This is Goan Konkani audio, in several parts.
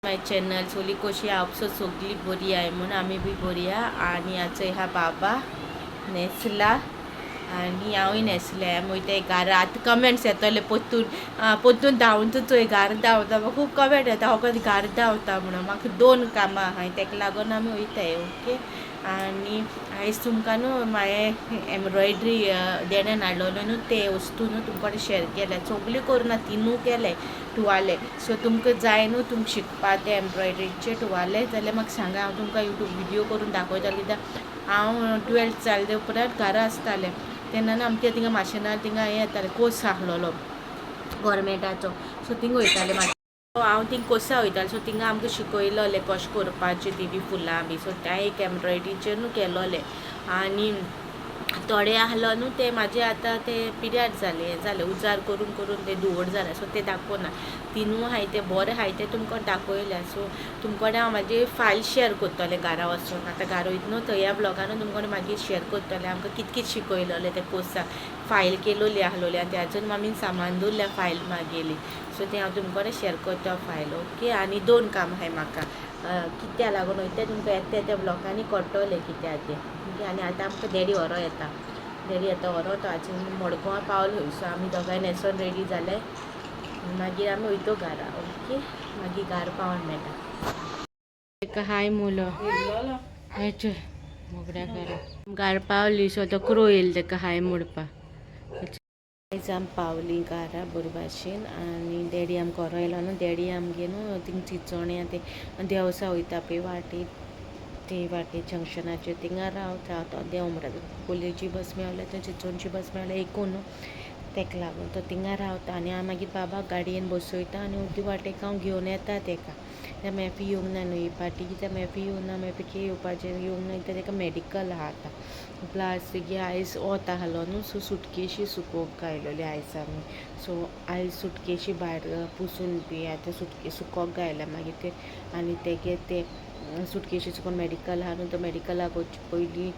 My channel. सोली कशी आपसो सगळी बरी आहे म्हणून आम्ही बी बरी आहा. आणि आतां ह्या बाबा न्हेसला आनी हांवूय न्हेसलें. आमी वयता घरा. आतां कमेंट्स येतले परतून परतून धांवता चोय, घरा धांवता. म्हाका खूब कमेंट येता फकत घरा धांवता म्हणून. म्हाका दोन कामां आहाय, तेका लागून आमी वयताय. ओके, आनी आयज तुमकां न्हू म्हाये एम्ब्रॉयडरी देण्यान हाडलेलो न्हू ते वस्तू न्हू तुमकां शेअर केल्या. सगल्यो करुना, तिनू केले तुवाले. सो तुमकां जाय न्हू तुमकां शिकपा ते एम्ब्रॉयडरीचे तुवाले जाल्यार म्हाका सांगा, हांव तुमकां यूट्यूब व्हिडियो करून दाखयतलें. कित्याक हांव 12th जाले उपरांत घरा आसतालें तेन्ना न्हू आमच्या थिंगा माशेनार थिंगा हें येतालें, कोर्स आसलेलो गोवोरमेंटाचो. सो थिंगा वयतालें मातशें हांव, थिंग कोर्सा वयतालें. सो थिंगा आमकां शिकयलोलें कशें करपाचें ती बी फुलां बी. सो तें एक एम्ब्रॉयडरीचेर न्हू केलोलें. आनी थोडे आहलो न्हू ते म्हाजे आतां ते पिड्यार जाले, हें जालें, उजार करून करून ते धुंवट जाले. सो ते दाखोवना. तिनू आहाय ते बरे आहाय ते तुमकां दाखयल्या. सो तुमकां हांव म्हाजी फायल शेअर करतलें घरा वचून. आतां घरा वयता न्हू थंय ह्या ब्लॉगानू तुमकां मागीर शेअर करतलें आमकां कित कित शिकयलोलें ते कोर्साक. फायल केलोली आहलोली आनी त्याच्यान मामीन सामान दवरल्या फायल मागेली. सो तें हांव तुमकां शेअर करता फायल. ओके, आनी दोन काम आहाय म्हाका. कित्या लागून वयता तें तुमकां येता त्या ब्लॉगांनी कळटलें कित्या तें. ओके, आनी आतां आमकां डॅडी व्हरो येता, डॅडी येता व्हरो. तो आजून मडगांवां पावलो. सो आमी दोगांय न्हेसोन रेडी जाले, मागीर आमी वयतो घरा. ओके, मागीर घरा पावन मेळटा. ताका हाय मुलो मोगड्या घरा घरा पावली. सो तो क्रो येयलो ताका हाय म्हणपाक. आयज आमी पावली घरा बरे भाशेन. आनी डॅडी आमकां व्हरो येयलो न्हू. डॅडी आमगे न्हू थिंग चिंचोण्या ते देवसा वयता पळय वाटेर, ते वाटेर जंक्शनाचेर थिंगा रावता तो. देव म्हणटा कोलेची बस मेवल्या थंय चिंचोणची बस मेवल्या एकू न्हू, तेका लागून तो थिंगा रावता. आनी हांव मागीर बाबाक गाडयेन बसयता आनी उर्दी वाटेक हांव घेवन येता तेका. कित्याक मॅफी येवंक ना न्हू ही पाटी, कित्याक मॅफी येवंक ना, मॅफी येवपाचें येवंक ना कित्याक तेका मॅडिकल आहा आतां. प्लस तेगे आयज वत आहलो न्हू. सो सुटकेशी सुकोवंक घायलोली आयज आमी. सो आयज सुटकेशी भायर पुसून बी आतां सुटके सुकोवंक घायल्या. मागीर ते आनी तेगे ते सुटकेशी सुकोवन मॅडिकल आहा न्हू, तो मॅडिकलाक वचचे पयलीं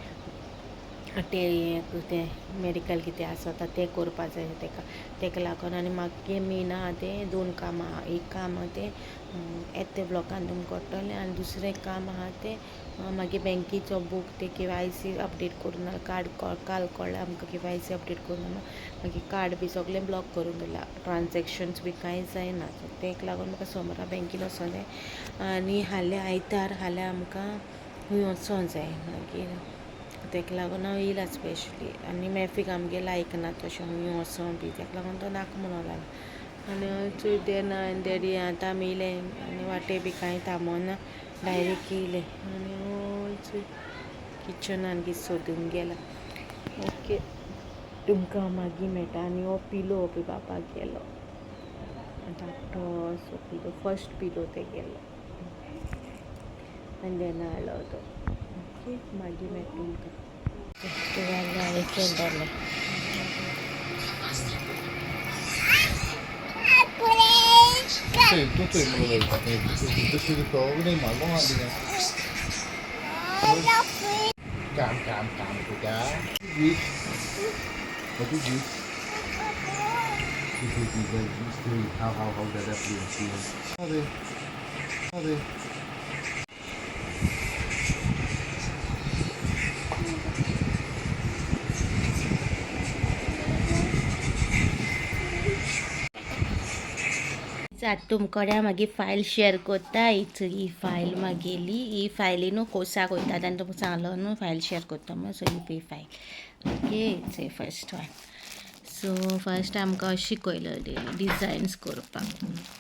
ते तें मॅडिकल कितें आसता तें करपा जाय तेका, तेका लागून. आनी मागीर मेन आहा तें दोन कामां आहा. एक काम आहा तें येता ब्लॉगान तुमकां कळटलें. आनी दुसरें काम आहा तें मागीर बँकेचो बूक ते केवायसी अपडेट करूं ना. कार्ड काल कळ्ळें आमकां केवायसी अपडेट करूं ना. मागीर कार्ड बी सगळें ब्लॉक करून दवरलां, ट्रान्जॅक्शन्स बी कांय जायना. सो तेका लागून म्हाका सोमारा बँकेन वचों जाय. आनी हाल्यां आयतार, हाल्यां आमकां खूंय वचों जाय. मागीर तेका लागून हांव येयला स्पेशली. आनी मॅफीक आमगेलो आयकना तशें खूंय वचों बी, तेका लागून तो नाका म्हणूंक लागलो. आनी चोय तेन्ना आनी डॅडी आतां आमी येयले आनी वाटे बी कांय थांबोना, डायरेक्ट येयले. आनी चोय किचनान कितें सोदूंक गेला. ओके, तुमकां हांव मागीर मेळटा. आनी हो पिलो पळय बाबा गेलो, धाकटो असो पिलो, फर्स्ट पिलो ते गेलो आनी तेन्ना हाडलो तो. ओके, मागीर मेळटा तुमकां. तुवाले हांवें केलोले. Sì, tutto il ricordo, ma guarda. Cảm cảm cảm của cá. Gì? Có cái gì? Cái gì gì gì how how how that that gì? How đi? How đi? आतां तुमकडे मागीर फायल शेअर करता. ही फायल मागेली. ही फायली न्हू कोर्साक वयता तेन्ना तुमकां सांगलो न्हू फायल शेअर करता म्हूण. सो ही पळय file. Okay, it's a first one. So first आमकां शिकयलोली डिजायन्स करपाक.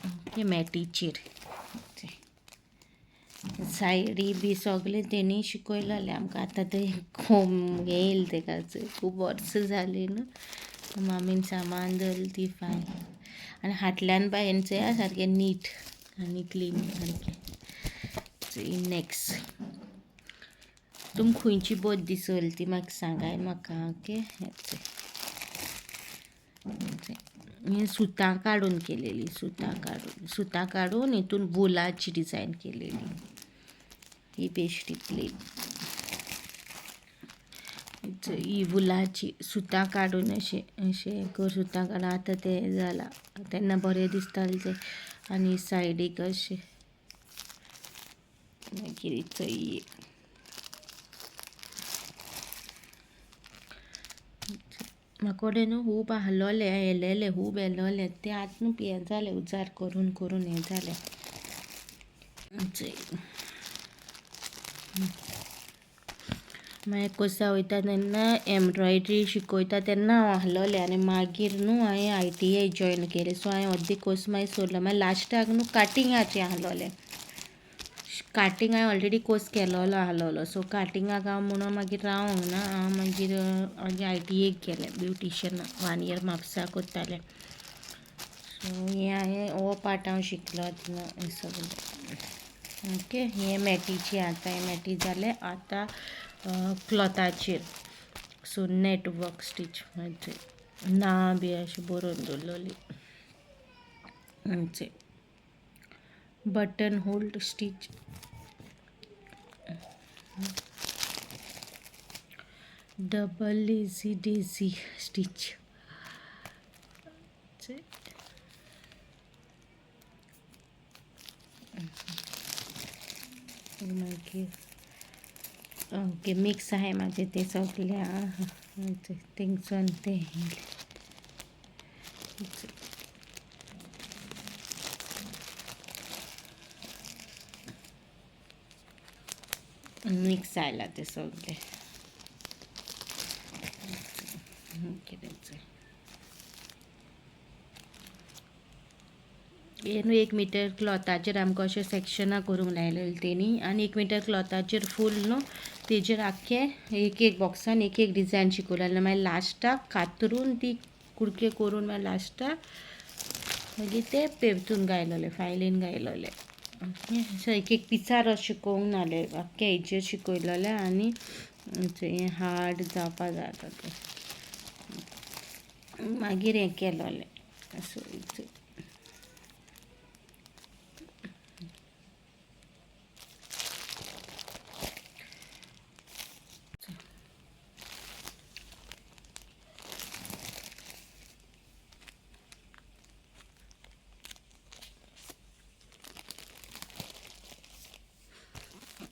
ओके, मॅटीचेर सायडी बी सगळें तेणी शिकयलोलें आमकां. आतां तें हें येयलें तेका, खूब वर्सां जालीं न्हू. मामीन सामान दवरली ती फायल. आनी हाटल्यान बायन चोया सारकें नीट आनी क्लीन सारकें. नेक्स्ट तुमकां खंयची बोत दिसल ती म्हाका सांगाय म्हाका. ओके, हे सुतां काडून केलेली, सुतां काडून, सुतां काडून हितून वुलाची डिजायन केलेली. ही बेश्टी प्लेन ही वुलाची सुतां काडून अशें अशें कर सुतां काडून. आतां तें जालां, तेन्ना बरें दिसतालें तें. आनी सायडीक अशें मागीर चोय म्हाकोडे न्हू खूब आहलोले येलेले खूब येलोले ते आतां न्हू हें जालें उजार करून करून हें जालें. मागीर कोर्सा वयता तेन्ना एम्ब्रॉयड्री शिकयता तेन्ना हांव आहलोलें आनी मागीर न्हू हांवें ITI join केलें. सो हांवें अर्दी कोर्स मागीर सोडलो. मागीर लास्टाक न्हू काटिंगाचें आहलोलें. काटिंग हांवें ऑलरेडी कोर्स केलोलो आहलोलो. सो काटिंगाक हांव म्हणून मागीर रावोंक ना, हांव मागीर मागीर ITI गेलें ब्युटिशन 1 इयर म्हापसा करतालें. सो हें हांवें हो पार्ट हांव शिकलो थिंगा हें सगळें. ओके, हें मॅटीचें आतां हें मॅटी जालें आतां क्लॉथाचेर. सो नेटवर्क स्टीच म्हणजे नांव बी अशें बरोवन दवरलोली. Button hold stitch, double lazy daisy stitch. मागीर ओके मिक्स आहे माझे ते सगळे थिंगसून ते. मिक्स आयला ते सगळे कितें. हे न्हू 1 मिटर क्लॉथाचेर आमकां अशें सेक्शनां करूंक लायलेली तेणी आनी 1 मिटर क्लॉथाचेर फूल न्हू तेजेर आख्खे एक एक बॉक्सान एक एक डिजायन शिकयलें. मागीर लास्टाक कातरून ती कुडके करून मागीर लास्टाक मागीर ते पेरतून गायलोले फायलीन गायलोले. सो एक एक पिसार अशें शिकोवंक नाले, आख्खे हेजेर शिकयलोले आनी हें हार्ड जावपा जाता तें मागीर हें केलोलें. सो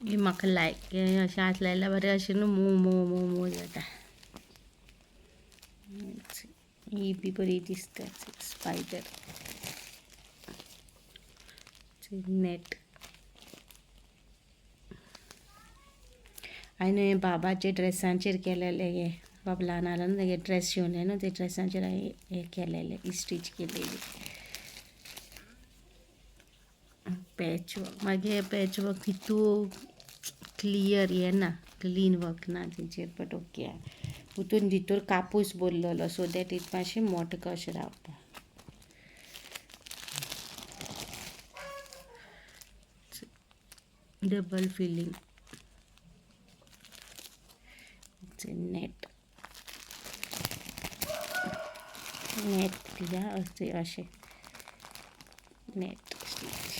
ही म्हाका लायक अशें हात लायल्यार बरें अशें न्हू मोव मोव मोव मोव जाता. ही बी बरी दिसता स्पायडर नेट. हांवें न्हू बाबाचे ड्रेसांचेर केलेले, हे बाब ल्हान आसलो न्हू तेगे ड्रेस शिंवले न्हू ते ड्रेसांचेर हांवें हें केलेलें, स्टीच केलेली पॅच वर्क. मागीर पॅच वर्क तितू क्लियर येना, क्लीन वर्क ना तेजेर, बट ओके. तितून भितर कापूस भरलेलो सो that it मातशें मोटें कशें रावता. डबल फिलींग नेट नेट या अशें अशें नेट स्टीच.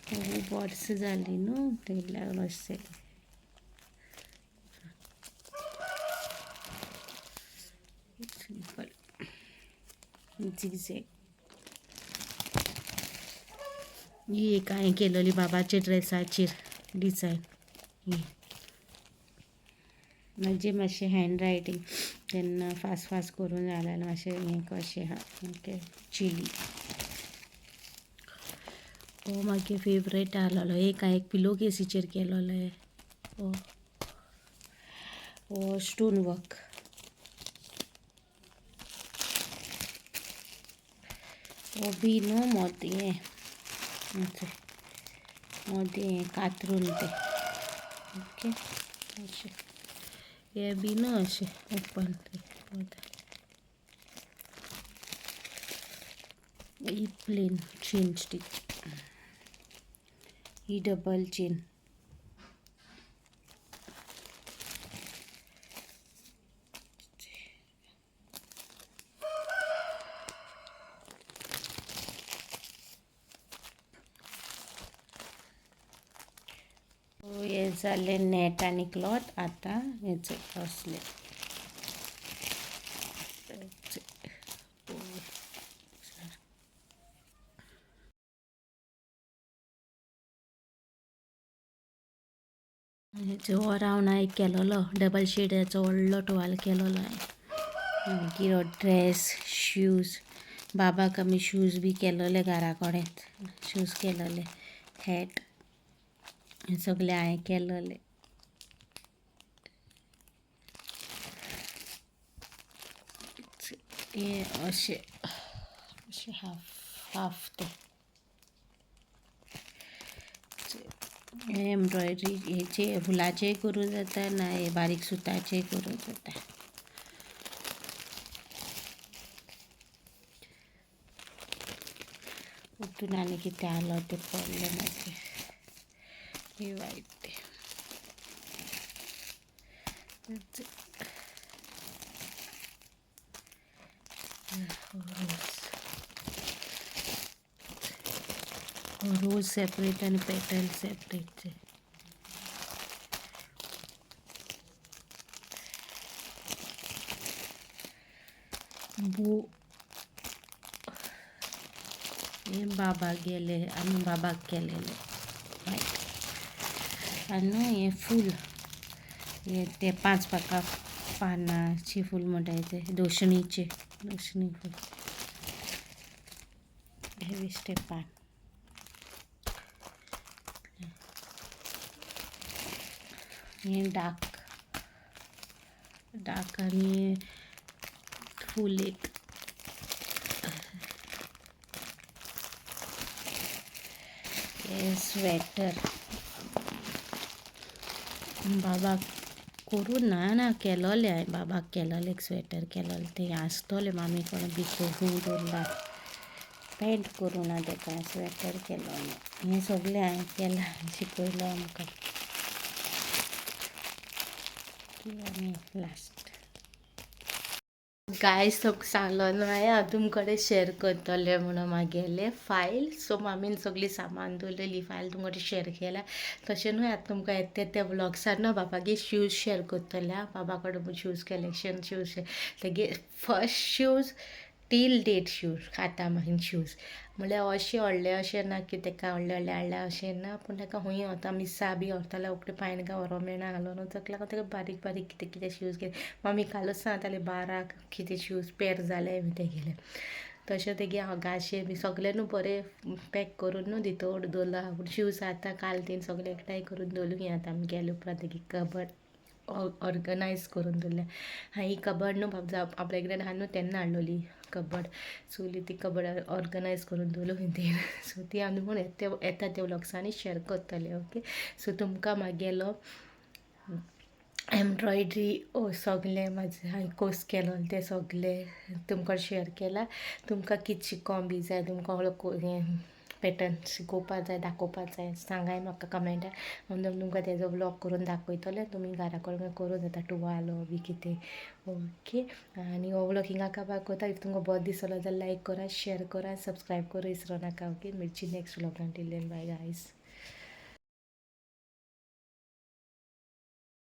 खूब वर्सां जालीं न्हू तेका लागून अशें जालें. Simple zigzag. ही एक हांवें केलेली बाबाच्या ड्रेसाचेर डिजायन. ही म्हाजें मातशें हँड रायटींग तेन्ना फास्ट फास्ट करून जालें मातशें हें कशें आहा. ओके, चिली हो म्हागे फेवरेट आहलोलो. एक हांवें एक पिलो केसीचेर केलोलो. हो हो स्टोन वर्क. हो बी न्हू मोती मोती कातरून ते. ओके, अशें हे बी न्हू अशें ओपन ते. ही प्लेन चेन स्टिच, ही डबल चेन. हे जालें नेट आनी क्लॉथ. आतां हेचे असले हो रावंड हांवें केलोलो डबल शेडाचो व्हडलो टोवाल केलोलो हांवें. मागीर हो ड्रेस, शूज, बाबाक आमी शूज बी केलोले घरा कडेन, शूज केलोले, हॅट सगळे हांवें केलोले. हे अशे अशे हाफ हाफ ते एम्ब्रॉयडरी हेचे फुलाचेय करूं जाता ना हे बारीक सुताचेय करूं जाता. उठून आनी कितें आहलो तें पडलें मागीर हे वायट तें. रोज सेपरेट आनी पेटल सेपरेट. बो हे बाबा गेले आमी बाबाक केलेले वायट. आनी हे फूल हे ते पांच पाका पानाची फूल म्हणटाय ते दोशणीचे, दोशणी फूल. हे बेश्टे पान. हे डार्क डार्क आनी फूल एक. हे स्वेटर बाबाक करूं ना ना केलोलें हांवें बाबाक केलोलें एक स्वेटर केलोलें तें आसतलें मामी कडेन बी करूं दवरलां, पेंट करूं ना तेका स्वेटर केलोलें. हें सगळें हांवें केलां, शिकयलो आमकां. आनी लास्ट गायज तुमकां सांगलो न्हू हांवें हांव तुमकडे शेअर करतलें म्हणून म्हागेलें फायल. सो मामीन सगळी सामान दवरलेली फायल तुमकडे शेअर केल्या. तशें न्हू आतां तुमकां येता त्या व्लॉग्सान न्हू बाबागे शूज शेअर करतलें आं. बाबा कडेन शूज कलेक्शन, शूज तेगे first shoes till date shoes आतां मागीर शूज म्हणल्यार अशें व्हडलें अशें ना की तेका व्हडलें व्हडलें हाडल्या अशें ना, पूण तेका खंय वता मिसा बी व्हरता जाल्यार उकते पांयान काय व्हरोंक मेळना आहलो न्हू, ताका लागून तेका बारीक बारीक कितें कितें शूज घेतले. मामी कालूच सांगताली 12 कितें शूज पेर जाले बी तेगेले. तशें तेगे गाशे बी सगळे न्हू बरे पॅक करून न्हू दितोड दवरला, पूण शूज आतां काल तीन सगळे एकठांय करून दवरली. आतां आमी गेले उपरांत तेगी कबड ऑर्गनायज करून दवरल्या. ही कबड न्हू बाब आपल्या कडेन आहा न्हू तेन्ना हाडलोली कबड, सो ती कबड ऑर्गनायज करून दवरली ती. सो ती आमी म्हूण येता त्या व्लॉग्सांनी शेअर करतले. ओके, सो तुमकां म्हागेलो एम्ब्रॉयड्री सगलें म्हाजें हांवें कोर्स केलो तें सगलें तुमकां शेअर केलां. तुमकां कितें शिकोंक बी जाय, तुमकां हें पॅटर्न शिकोवपा जाय, दाखोवपा जाय, सांगाय म्हाका कमेंटान, हांव तुमकां तेजो व्लॉग करून दाखयतलें. तुमी घरा कडेन करूं जाता टुवालो बी कितें. ओके, आनी हो व्लॉग हिंगा काबार करता. If तुमकां बरो दिसलो जाल्यार लायक करा, शेअर करा, सबस्क्रायब करूं विसरो नाका. ओके, मेळची next व्लॉगान. Till then bye guys.